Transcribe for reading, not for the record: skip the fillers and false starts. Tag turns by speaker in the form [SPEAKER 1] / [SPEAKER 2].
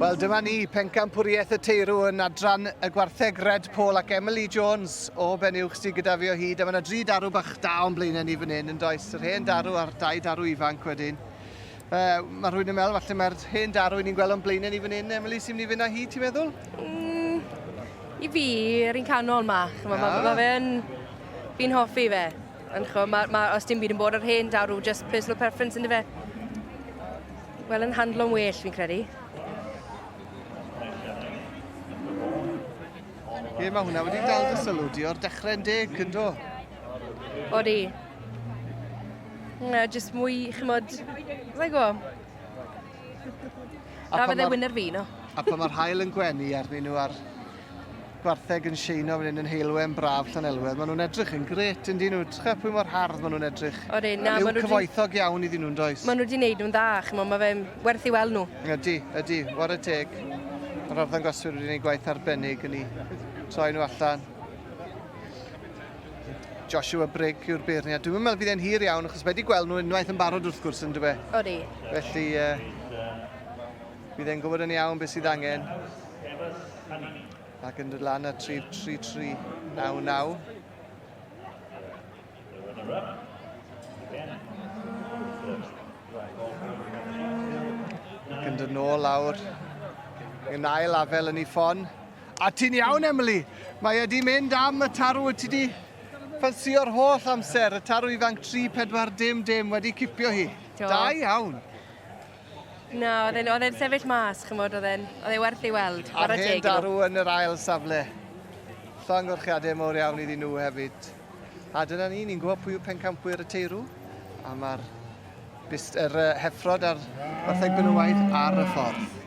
[SPEAKER 1] Wel, dyma ni, pencampwriaeth y teirw yn adran y gwartheg Red Paul ac Emily Jones o Benuwch sydd gyda fi o hyd. A mae yna dri darw bach da o'n blaenau ni fan hyn, yn does? Yr hen darw a'r dau darw ifanc wedyn. Uh, mae rhywun yn meddwl, falle mae'r hen darw i ni'n gweld o'n blaenau ni fan hyn, Emily, sy'n mynd i fynd â hi, ti'n meddwl?
[SPEAKER 2] Mm, I fi, yr un canol ma. Mae ma, ma fe'n... Fi'n hoffi fe. Yn ch'mo' ma' ma' os dim byd yn bod ar hen darw just personal preference yndyfe? Wel yn handlo'n well fi'n credu.
[SPEAKER 1] Ie, mae hwnna wedi dal dy sylw di o'r dechrau'n deg, yn do?
[SPEAKER 2] Odi. Na, jyst mwy, ch'mod, sa'n gwbo. Na fydde winner fi, no.
[SPEAKER 1] A pan mae'r haul yn gwenu arnyn nhw a'r gwartheg yn sheino fan hyn yn heulwen braf Llanelwedd, maen nhw'n edrych yn gret, yn dyn nhw. Trycha pwy mor hardd maen nhw'n edrych.
[SPEAKER 2] Odi, na,
[SPEAKER 1] maen nhw cyfoethog iawn iddyn nhw'n does?
[SPEAKER 2] Maen nhw wedi gwneud nhw'n dda, ch'mo, mae fe'n werth i weld nhw.
[SPEAKER 1] Ydy, ydy, whare teg. Mae'r arddangoswyr wedi gwneud gwaith arbennig yn eu troi nhw allan. Joshua Brigg yw'r beirniad. Dwi'n meddwl fydd e'n hir iawn, achos mae wedi gweld nhw unwaith yn barod wrth gwrs yn dyfe.
[SPEAKER 2] Odi.
[SPEAKER 1] Felly, uh, fydd e'n gwybod yn iawn beth sydd angen. Ac yn dod lan at 3 3 9 9. Ac yn dod nôl lawr yn ail afel yn ei ffon. A ti'n iawn, Emily! Mae e 'di mynd am y tarw wyt ti 'di ffansio'r holl amser. Y tarw ifanc 3, 4, dim, dim wedi cipio hi. Do. Da iawn.
[SPEAKER 2] Na, oedd e'n oedd e'n sefyll mas, ch'mod, oedd e'n oedd e werth ei weld.
[SPEAKER 1] A'r hen darw yn yr ail safle. Llongyfarchiadau mawr iawn iddyn nhw hefyd. A dyna ni, ni'n gwybod pwy yw pencampwyr y teirw. A mae'r bist, yr uh, heffrod a'r wartheg benywaidd ar y ffordd.